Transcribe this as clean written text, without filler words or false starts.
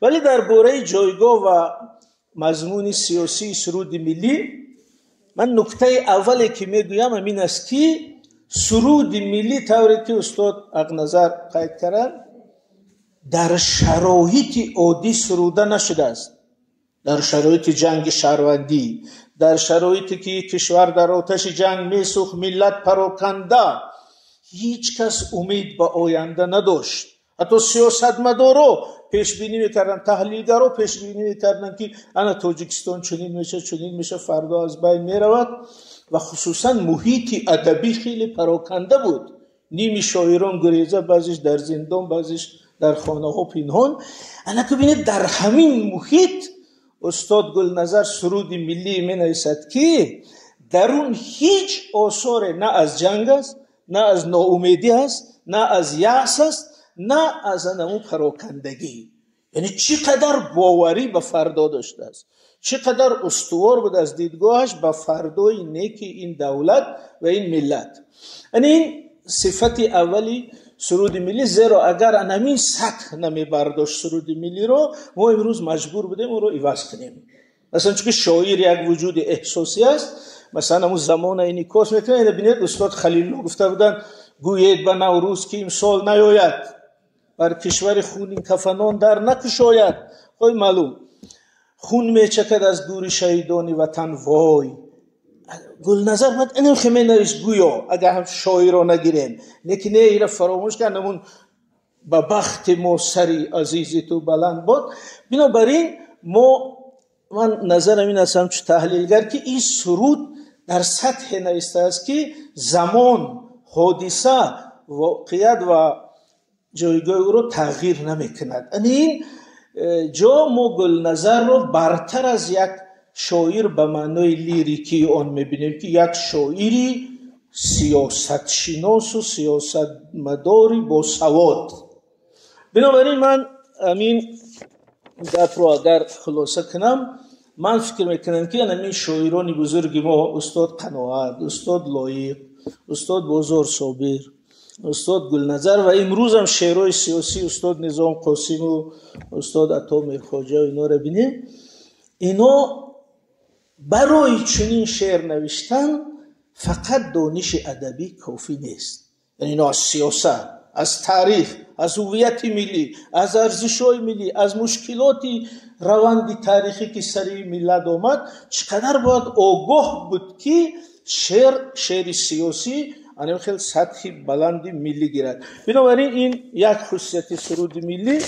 Вале дар бораи ҷойгоҳ ва мазмуни сиёсии суруди миллӣ ман нуктаи аввале ки мегӯям, ҳамин аст, ки суруди миллӣ, тавре ки устод Ҳақназар қайд карданд, дар шароити оддӣ суруда нашудааст. Дар шароити ҷанги шаҳрвандӣ, дар шароите ки кишвар дар оташи ҷанг месӯхт, миллат пароканда, ҳеҷ кас умед ба оянда надошт. Ҳатто сиёсатмадоро пешбинӣ мекарданд, таҳлилгаро пешбинӣ мекарданд, ки ана Тоҷикистон чунин мешавад, чунин мешавад, фардо аз байн меравад. Ва хусусан муҳити адабӣ хеле пароканда буд. Ними шоирон гуреза, баъзеш дар зиндон, баъзеш дар хонаҳо пинҳон. Ана ки бинед, дар ҳамин муҳит устод Гулназар суруди миллӣ менависад, ки дар он ҳеҷ осоре на аз ҷанг аст, на аз ноумедӣ аст, на аз яъс аст, на аз анаму парокандагӣ. Яъне чӣ қадар боварӣ ба фардо доштааст, чӣ қадар устувор буд аз дидгоҳаш ба фардои неки ин давлат ва ин миллат. Яъне ин сифати аввали суруди миллӣ, зеро агар анамин сатҳ намебардошт суруди миллиро, мо имрӯз маҷбур будем онро иваз кунем. Масалан, чунки шоир як вуҷуди эҳсосӣ аст, масалан, ҳамун замона инъикос мекунад. Ина бинед, устод Халило гуфта буданд: «Гӯед ба Наврӯз, ки имсол наёяд, бар кишвари хунин кафанон дар накушояд». Хой, маълум, хун мечакад аз гӯри шаҳидони ватан, вой. Гулназар бояд инам хе менавишт гӯё, агар ҳам шоиро нагирем. Лекин не, ира фаромӯш кард, ҳамун «ба бахти мо сари азизи ту баланд бод». Бинобар ин мо, ман назарам ин аст, ҳамчун таҳлилгар, ки ин суруд дар сатҳе навистааст, ки замон, ҳодиса, воқеият ва ҷойгоҳи ӯро тағйир намекунад. Ани ин ҷо мо Гулназарро бартар аз як шоир ба маънои лирикии он мебинем, ки як шоири сиёсатшиносу сиёсатмадори босавод. Бинобар ин ман ҳамин гапро агар хулоса кунам, ман фикр мекунам, ки ҳамин шоирони бузурги мо, устод Қаноат, устод Лоиқ, устод Бозор Собир, устод Гулназар ва имрӯзам шеърҳои сиёсии устод Низом Қосиму устод Ато Мирхоҷа, инора бинем, ино барои чунин шеър навиштан фақат дониши адабӣ кофӣ нест. Яъне ино аз сиёсат, аз таърих, аз ҳуввияти миллӣ, аз арзишҳои миллӣ, аз мушкилоти раванди таърихӣ, ки сари миллат омад, чӣ қадар бояд огоҳ буд, ки шеър, шеъри сиёсӣ анам хел сатҳи баланди миллӣ гирад. Бинобар ин, ин як хусусияти суруди миллӣ.